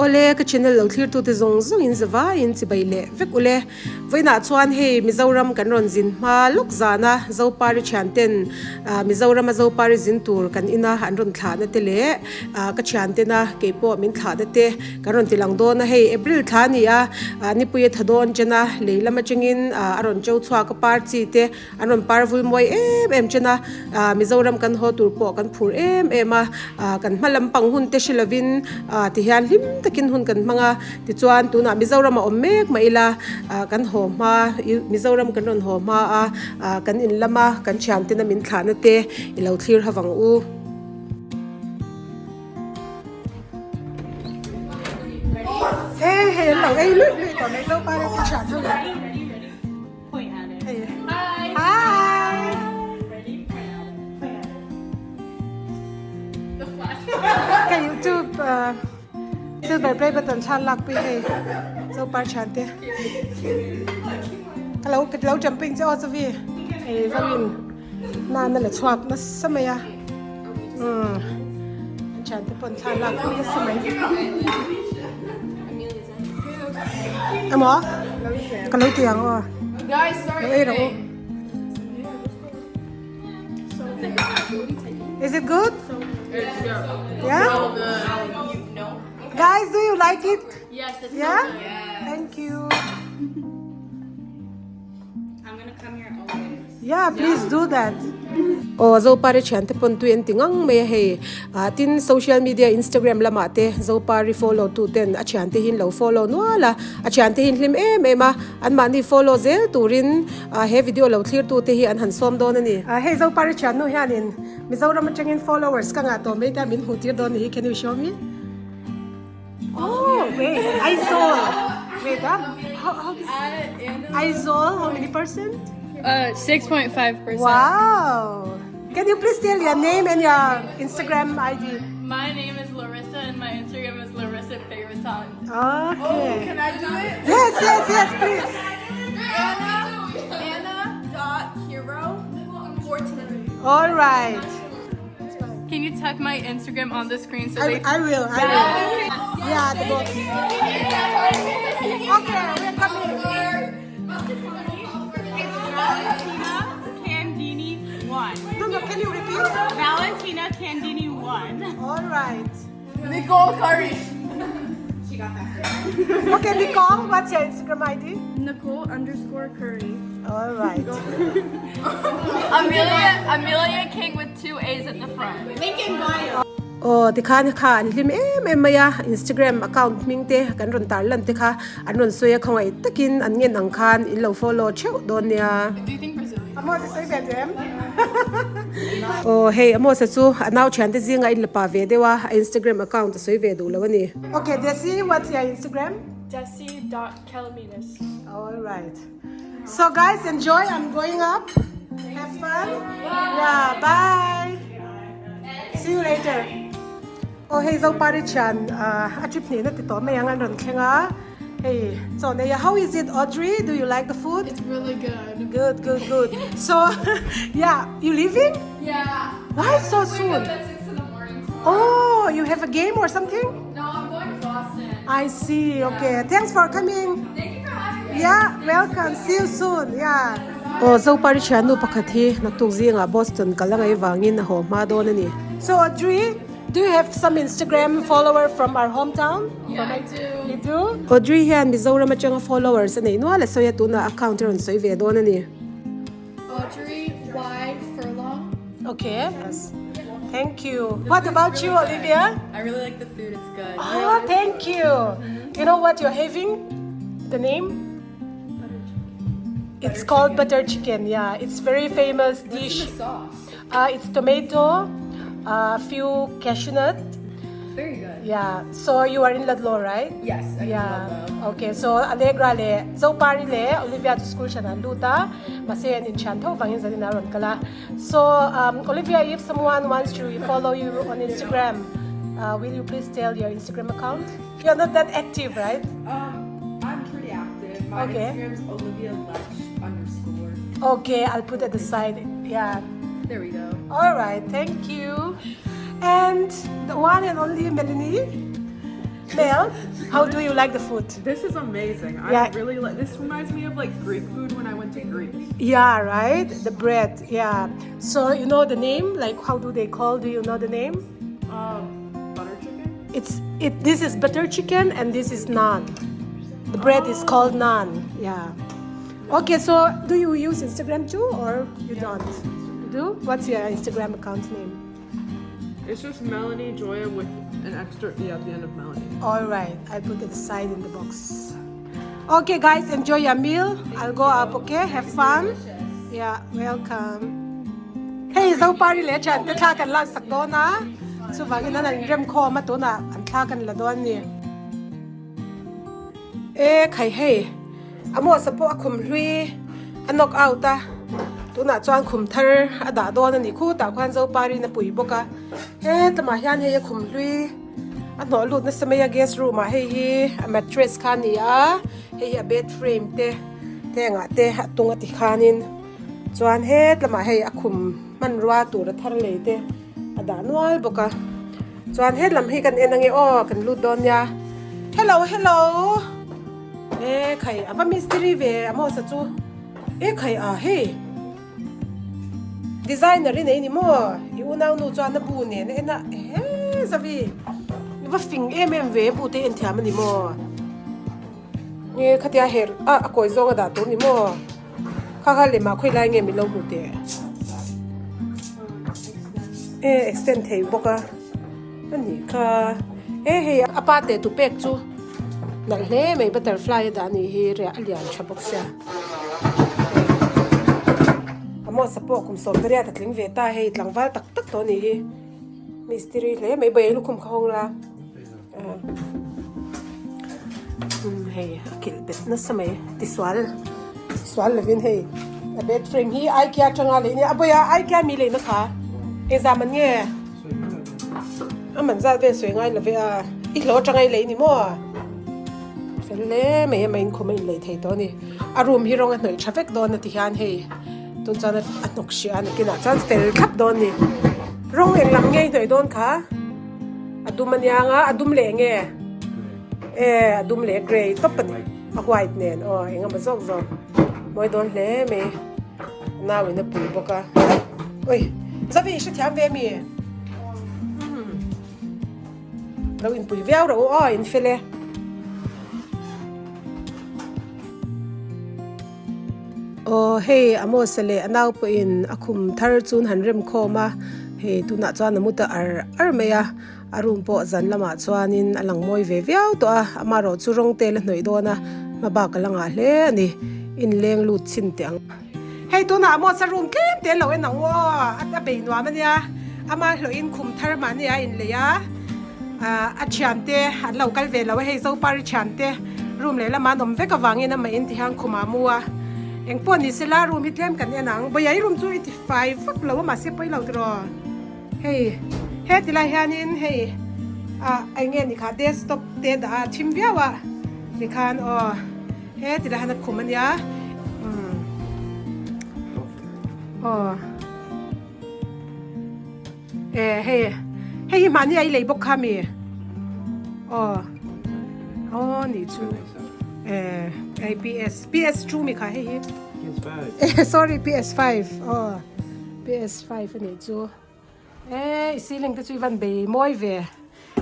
Awle, ka channel lo thlir tute zawng zawng in zavai in chibai leh vek ule. Vawiinah chuan hei Mizoram kan rawn zin hma lawk zan a, Zopari thian ten Mizoram a Zopari zin tur kan ina an rawn thlah na te leh ka thian ten a keipawh min thlah na te kan rawn ti lang dawn a. Hei April thla a ni a, nipui a tha dawn chen a, lei lam atangin a rawn cho chhuak a par chi te An rawn par vul mawi em em chen a, Mizoram kan haw tur pawh kan phur em em a, kan hma lampang hun te hre lovin tihian hlim takin hun kan hmang a, tichuan tunah Mizoram a awm mek mah ila kan haw hma, Mizoram kan rawn haw hma a, kan in lama kan thiantena min thlahna te i lo thlir ha vang u. He hei an lo ei luih luih tawh mai Zopa te thian ho in. Hi. Ka YouTube uh, silver play button thlan lak pui hei zo par thian te ka lo ka lo jumping che aw chu vi hei zo in na na la chhuak na sa mai a um an thian te pon thlan lak pui na sa mai Emaw ka lo ti ang aw lo ei rawh u Is it good? Yeah? Guys, do you like it? Yes, it's Yeah? so good. Thank you. I'm gonna come here always. Yeah, please do that. Aw Zopari thiante pawn tui an ti ngang mai a hei. Ah tin social media Instagram lamah te Zopari follow tu ten a thiante hi an lo follow nual a, a thiante hi an hlim em em a, anmahni follow zel turin ah he video lo thlir tu te hi an han sawm dawn a ni. Ah hei Zopari thiannu hianin Mizoram atangin followers ka ngah tawh mai te a min hmuh tir dawn ni hi, can you show me? Oh wait, Aizawl. Wait ah, how how this Aizawl how many percent? 6.5%. Wow! Can you please tell your name and your Instagram ID? My name is Larissa and my Instagram is Larissa Peyraton. Okay. Oh, can I do it? Yes, yes, yes, please. Anna, Anna dot hero 14. All right. Can you type my Instagram on the screen so I, they I will, I will. Yeah, the box. Okay, we're coming. It's Valentina Candini 1. No, no, can you repeat? Valentina Candini 1. All right. Nicole Curry. Okay, Nicole, what's your Instagram ID? Nicole underscore Curry. All right. Amelia, Amelia King with two A's at the front. Aw tikhan kha an hlim em em mai a, Instagram account hming te kan rawn tar lan te kha an rawn sawi a, khawngaih takin an ngen ang khan in lo follow theuh dawn nia. Amos a sawi ve em? Aw hei Amos a chu a nau thiante zinga in la pa ve deuh a, a Instagram account a sawi ve duh lo a ni. Okay Desi, what's your Instagram? Desi dot Calamitas. All right. So guys enjoy, I'm going up. Have fun. Yeah, bye. See you later. Oh hei Zopari thian a trip hnih na ti tawh mai ang an rawn thleng a. Hei chaw nei a how is it Audrey? Do you like the food? It's really good. Good, good, good. So yeah, you leaving? Yeah. Why so soon? Wake up at 6 in the morning tomorrow. Oh, you have a game or something? No, I'm going to Boston. I see. Okay. Thanks for coming. Thank you for having me. Yeah, welcome. See you soon. Yeah. Aw Zopari thiannu pakhat hi naktuk zingah Boston kal a ngaih vangin a haw hma dawn a ni. So Audrey, do you have some Instagram follower from our hometown? Yeah, I do. You do? Audrey hian Mizoram atanga followers a neih nual a sawi a, tunah account a rawn sawi ve dawn a ni. Audrey Y Furlong. Okay. Yes. Thank you. What about you, Olivia? I really like the food. It's good. Oh, thank you. You know what you're having? The name? Butter chicken. It's called butter chicken. Yeah, it's very famous dish. What's in the sauce? It's tomato, a few cashew nut. Very good. Yeah. So you are in Ludlow, right? Yes, I'm yeah. in Ludlow. Okay. So Allegra le Zopari le Olivia chu school hran an lut a, mahse an inthian tho vangin zanin a rawn kal a. So um, Olivia, if someone wants to follow you on Instagram, uh, will you please tell your Instagram account? You're not that active, right? Um, I'm pretty active. My Okay. Instagram's Olivia Lech underscore. Okay, I'll put at the side. Yeah. There we go. All right, thank you. And the one and only Melanie. Mel, how do you like the food? This is amazing. I Yeah. really like this reminds me of like Greek food when I went to Greece. Yeah, right? The bread, yeah. So you know the name? Like how do they call? Do you know the name? Um, butter chicken? It's it this is butter chicken and this is naan. The bread is called naan. Yeah. Okay, so do you use Instagram too or you don't? You do? What's your Instagram account name? It's just Melanie Joya with an extra E at the end of Melanie. All right, I'll put it aside in the box. Okay, guys, enjoy your meal. I'll go up, okay? Have fun. Yeah, welcome. Hei, Zopari leh thian te thla kan lak sak dawn a, chuvangin an an rem khawm a tunah an thla kan la dawn a ni. E khai hei, a mawsa pawh a khum hlui a knock out a, tunah chuan khum thar a dah dawn a ni khutah khuan Zopari in a pui bawk a, hetlama hian hei a khum hlui a hnawh lut nasa mai a guest room ah hei hi a mattress kha a ni a, hei hi a bed frame te te engah te a tung a ti khanin. Chuan hetlamah hei a khum hmanrua tur a thar lei te a dah nual bawk a. Chuan hetlam hi kan en ange aw kan lut dawn nia. Hello hello e khai a va mistiri ve a mawsa chu e khai a hei designer i nei ni maw i unau nu chuan a bu nen a en a ehe zavi i va fing em em ve bu te en thiam a ni maw nge khatia her a a kawi zawng a dah tur ni maw. Kha kha lem ah khawi lai nge min lo hmu teh? E extend thei bawk a a nih kha e hei a pa teh tu pek chu nalh hle mai butterfly a dah a nih hi riah a lian tha bawk sia a mawsa pawh kum sawm pariat a tling ve ta hei tlangval tak tak tawh a nih hi mistiri hle mai bawih lukhum kha hawng la. Hei a kilh bet nasa mai tisual tisual lovin hei a bed frame hi ikea atanga lei nia a bawih a ikea mi leina kha engzam an nge a man zat vel sawi ngai love a i hlawh atanga i lei ni maw fel hle mai a mah inkhawm a inlei thei tawh a ni a room hi rawng a hnawih tha vek dawn a ti hian hei tun chuan a hnawk hrih a nakinah chuan fel thlap dawn a ni rawng englam nge i hnawih dawn kha. A dum aniang a, a dum leh nge? E, a dum leh grey tawp a ni. A white nen aw, eng emaw zawk zawk. Mawi dawn hle mai. A nau in a pui bawk a. Oi, Zavi i hrethiam ve mi? Hmm. Lo inpui viau rawh u aw, in fel e. Aw hei Amos-a leh a nau pawhin a khum thar chun han rem khawm a, hei tunah chuan a mu ta ar ar mai a, a room pawh zan lamah chuanin a lang mawi ve viau tawh a, amaherawh chu rawng te la hnawih dawn a, hma bak a la ngah hle a ni, inleng lut chhin teh ang. Hei tunah Amos-a room tlem te lo en ang u aw, a bei nuam a nia, ama hlawhin khum thar mahni a inlei a, a thiante an lo kal ve lo a, hei Zopari thiante room lehlamah an awm vek avangin amah in ti hian khumah a mu a, engpawh ni sela room hi tlem kan en ang, Bawihai room chu i ti fai vak lo a mahse pawi lo tiraw, hei heti lai hianin hei ah eng nge ni kha desktop te dah a thim viau a tikhan aw heti lai hian a khum a nia umm aw. E hei hei hi mahni a i lei bawk kha mi aw aw nih chu e hei PS PS2 mi kha hei hi PS5 sorry PS5 aw PS5 a nih chu e i ceiling te chu i van bei mawi ve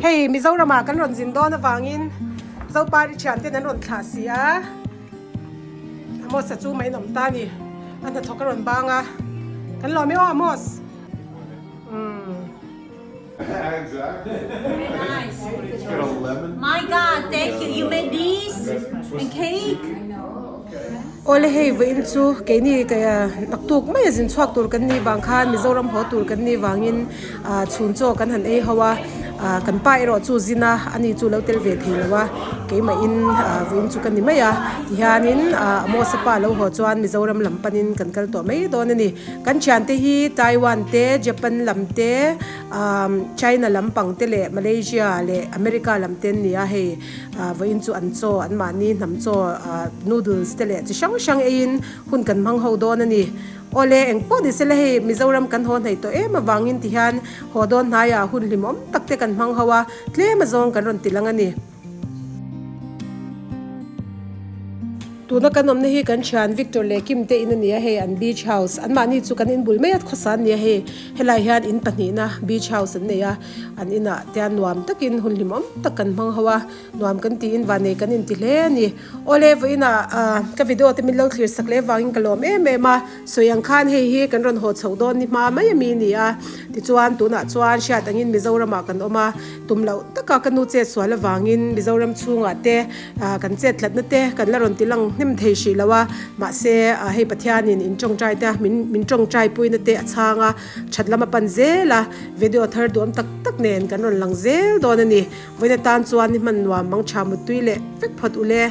hei Mizoram ah kan rawn zin dawn avangin Zopari thian ten an rawn thlah si a Amos-a chu mai in awm ta a ni a hnathawk a rawn bang a kan lawm e aw Amos. Very nice. My God, thank you. You made these and cake. Awle hei vawiin chu keini naktuk mai a zin chhuak tur kan nih vang khan Mizoram haw tur kan nih vangin ah chhun chaw kan han ei ho a ah kan pa erawh chu zin a ani chu lo tel ve thei lo a keimahin ah vawiin chu ka ni mai a tihianin ah Amos a pa lo haw chuan Mizoram lam panin kan kal tawh mai dawn a ni. Kan thiante hi Taiwan te, Japan lam te, China lampang te leh Malaysia leh America lam te an ni a, hei vawiin chu an chaw an mahni hnam chaw noodles te leh chi hrang hrang eiin hun kan hmang ho dawn a ni. Awle eng pawh ni sela hei Mizoram kan haw hnaih tawh em avangin ti hian haw dawn hnaiah hun hlimawm tak te kan hmang ho a, tlem azawng kan rawn ti lang a ni. Tuna kan awmna hi kan thian Victor leh Kim te in a ni a hei an beach house an mahni chu kan inbul mai a khawsa an ni a hei helai hian in pahnihna beach house an nei a an inah te a nuam takin hun hlimawm tak kan hmang ho a nuam kan tiin vanei kan inti hle a ni. Awle vawiinah ah ka video te min lo thlir sak leh vangin ka lawm em em a sawi ang khan hei hi kan rawn haw chhoh dawn ni hma mai ami a ni a tichuan tunah chuan hriat angin Mizoramah kan awm a tum loh taka ka nu chet sual avangin Mizoram chhungah te ah kan chet tlatna te kan la rawn ti lang hnem thei hrih lo a mahse ah hei Pathianin in tawngtai te min min tawngtai puina te a chhang a that lam a pan zel a video thar duam tak tak nen kan rawn lang zel dawn a ni. Vawiin atan chuan ni hman nuam mang tha muttui leh vek phawt ule.